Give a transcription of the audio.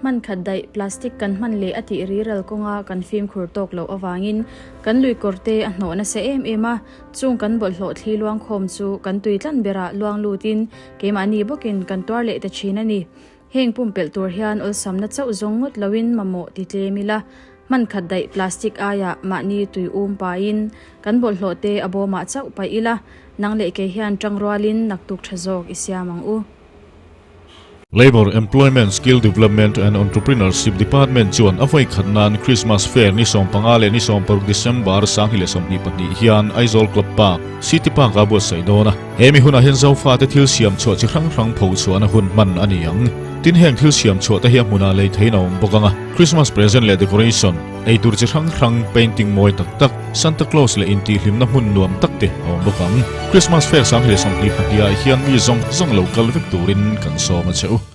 Hman khat daih plastic kan hman leh a tih riral kawnga kan fimkhur tawk loh avangin kan lui kawr te a hnawh nasa em em a, chung kan bawlhhlawh thli luangkhawm chu kan tui tlan berah luang lutin keimahni bawkin kan tuar leh ta thin a ni. Heng pumpelh tur hian awlsamna chauh zawng ngawt loin mamawh ti tlem ila, hman khat daih plastic aiah mahni tui um pahin kan bawlhhlawh te a bawmah chauh paih ila, nang leh kei hian tangrualin naktuk tha zawk i siam ang u. Labour, Employment, Skill Development and Entrepreneurship Department chuan a vawi khat nan Christmas Fair ni 15 leh ni 16 December 2022 hian Aizawl Club Park, City Park ah buatsaih dawn a. He mi hunah hian Zofate thil siam chhuah chi hrang hrang pho chhuahna hun hman a ni ang. Tin heng thil siam chhuah te hi a hmunah lei theiin a awm bawk ang a. Christmas present leh decoration, ei tur chi hrang hrang, painting mawi tak tak, Santa Claus leh intihhlimna hmun nuam tak te a awm bawk ang. Christmas fair 2022 ah hian mi zawng zawng lo kal vek turin kan sawm a che u.